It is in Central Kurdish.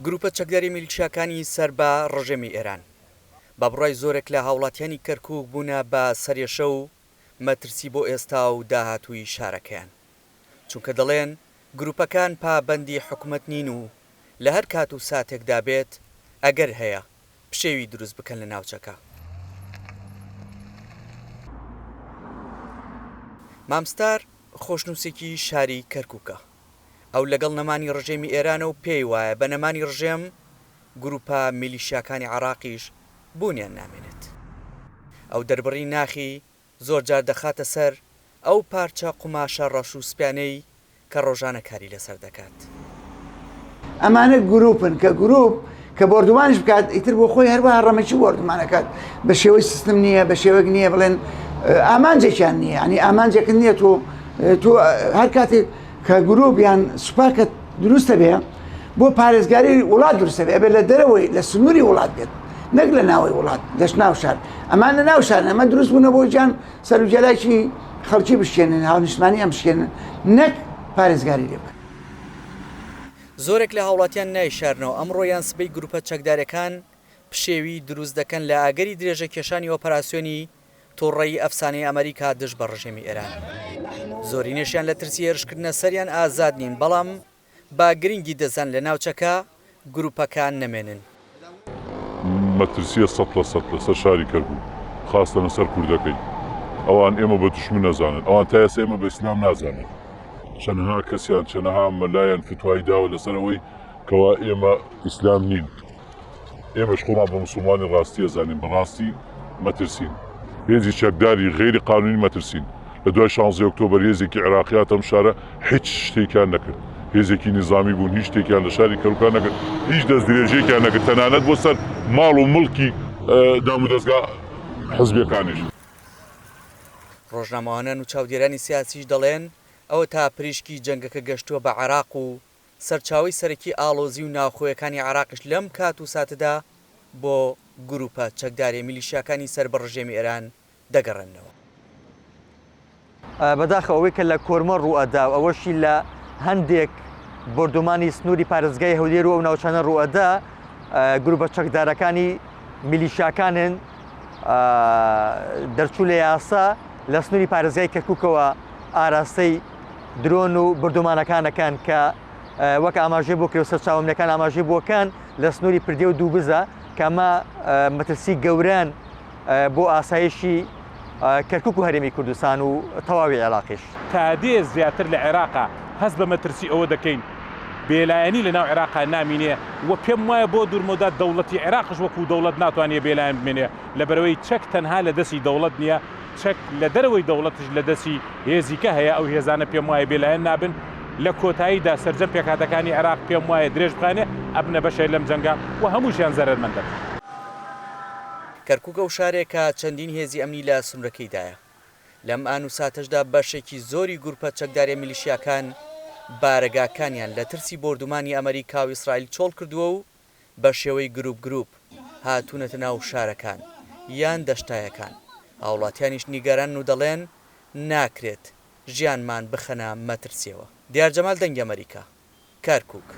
گروپە چەکداری میلیشیاکانی سەر بە ڕژێمی ئێران، بە بڕوای زۆرێک لە هاوڵاتیانی کەرکوک بوونە بە سەرێشە و مەترسی بۆ ئێستا و داهاتووی شارەکەیان، چونکە دەڵێن گروپەکان پابەندی حکومەت نین و لە هەر کات و ساتێکدا بێت ئەگەر هەیە پشێوی دروست بکەن لە ناوچەکە. مام ستار خۆشنووسێکی شاری کەرکوکە. ئەو لەگەڵ نەمانی ڕژێمی ئێرانە و پێی وایە بە نەمانی ڕژێم گروپە میلیشیاکانی عێراقیش بوونیان نامێنێت. ئەو دەربڕی ناخی زۆرجار دەخاتە سەر ئەو پارچە قوماشە ڕەش و سپیانەی کە ڕۆژانە کاری لەسەر دەکات. ئەمانە گروپن کە گروپ کە بۆردومانیش بکات ئیتر بۆ خۆی هەروە ڕەمەکی بۆردومان ئەکات بە شێوەی سیستم نییە بە شێوەک نییە بڵێن ئامانجێکیان نییە ینی ئامانجێکت نییە تۆ تۆ هەر کاتێک کە گروپ یان سوپاکە دروستە بێ بۆ پارێزگاری وڵات دروستە بێ ئەبێت لە دەرەوەی لە سنووری وڵات بێت نەک لە ناوەی وڵات دەش ناو شار ئەمان لە ناو شار ئەمە دروست بوونە بۆ گیان سەروجەلاکی خەڵکی بشکێنن هاونیشتمانی ئەم بشکێنن نەک پارێزگاری لێ بکەن. زۆرێک لە هاوڵاتیان نایشارنەوە ئەمڕۆ یان سبەی گروپە چەکدارەکان پشێوی دروست دەکەن لە ئەگەری درێژە کێشانی ئۆپەراسیۆنی توڕەیی ئەفسانەی ئەمریکا دژ بە ڕژێمی ئێران. زۆرینەشیان لە ترسی هێرشکردنە سەریان ئازاد نین، بەڵام بە گرنگی دەزان لە ناوچەکە گروپەکان نەمێنن. مەترسیە 100% لەسەر شاری کەرکوک خاستە لەسەر کوردەکەی ئەوان ئێمە بە دوشمن نەزانن ئەوان تا ئێستا ئێمە بە ئیسلام نازانن چەنەها کەسیان چەنەها مەلایان فتوای داوە لەسەر ئەوەی کەوا ئێمە ئیسلام نین ئێمەش خۆمان بە موسڵمانی ڕاستی ئەزانین بەڕاستی مەترسین. هێزی چەکداری غەیری قانونی مەترسین. لە دوای شانزەی ئۆکتۆبەر هێزێکی عێراقی هاتە ئەم شارە هیچ شتێکیان نەکرد. هێزێکی نیزامی بوون هیچ شتێکیان لە شاری کەرکوکا نەکرد. هیچ دەستدرێژیەکیان نەکرد تەنانەت بۆ سەر ماڵ و مڵکی دامودەزگا حزبیەکانیش. ڕۆژنامەوانان و چاودێرانی سیاسیش دەڵێن ئەوەتا پریشکی جەنگەکە گەشتووە بە عێراق و سەرچاوەی سەرەکی ئاڵۆزی و ناوخۆیەکانی عێراقیش لەم کات و ساتەدا بۆ گروپە چەکداریە میلیشیاکانی سەر بە ڕژێمی ئێران دەگەڕێننەوە. بەداخەوە ئەوەی کە لە کۆرمۆر ڕووئەدا و ئەوەشی لە هەندێک بۆردومانی سنووری پارێزگای هەولێر و ئەو ناوچانە ڕووئەدا گروپە چەکدارەکانی میلیشیاکانن دەرچوو لە یاسا لە سنووری پارێزگای کەرکووکەوە ئاراستەی درۆن و بردومانەکان ئەکەن کە وەک ئاماژەی بۆ کرد و سەرچاوە ئەمنیەکان ئاماژەی بۆ کەن لە سنووری پردێ و دووبزە کە ئەمە مەترسی گەورەن بۆ ئاسایشی کەرکوک و هەرێمی کوردستان و تەواوی عێراقیش. تا دێ زیاتر لە عێراقا هەست بە مەترسی ئەوە دەکەین بێلایەنی لە ناو عێراقا نامینێ و پێم وایە بۆ دوورمەودا دەوڵەتی عێراقش وەکوو دەوڵەت ناتوانێ بێلایەن بمێنێ لەبەرئەوەی چەک تەنها لە دەستی دەوڵەت نییە چەک لە دەرەوەی دەوڵەتیش لە دەستی هێزیکە هەیە، ئەو هێزانە پێم وایە بێلایەن نابن، لە کۆتاییدا سەرجەم پێکهاتەکانی عێراق پێم وایە درێژ بخایەنێ ئەبنە بەشێک لەم جەنگە و هەمووشیان زەرەرمەند دەبن. کەرکوک ئەو شارەیە کە چەندین هێزی ئەمنی لە سنورەکەیدایە. لەم ئان و ساتەشدا بەشێکی زۆری گورپە چەکداریە میلیشیاکان بارەگاکانیان لە ترسی بۆردومانی ئەمەریکا و ئیسرائیل چۆڵ کردووە و بە شێوەی گروپ گروپ هاتوونەتە ناو شارەکان یان دەشتایەکان، هاوڵاتیانیش نیگەرانن و دەڵێن ناکرێت ژیانمان بخەنە مەترسیەوە. دیار جەمال دەنگی ئەمەریکا، کەرکوک.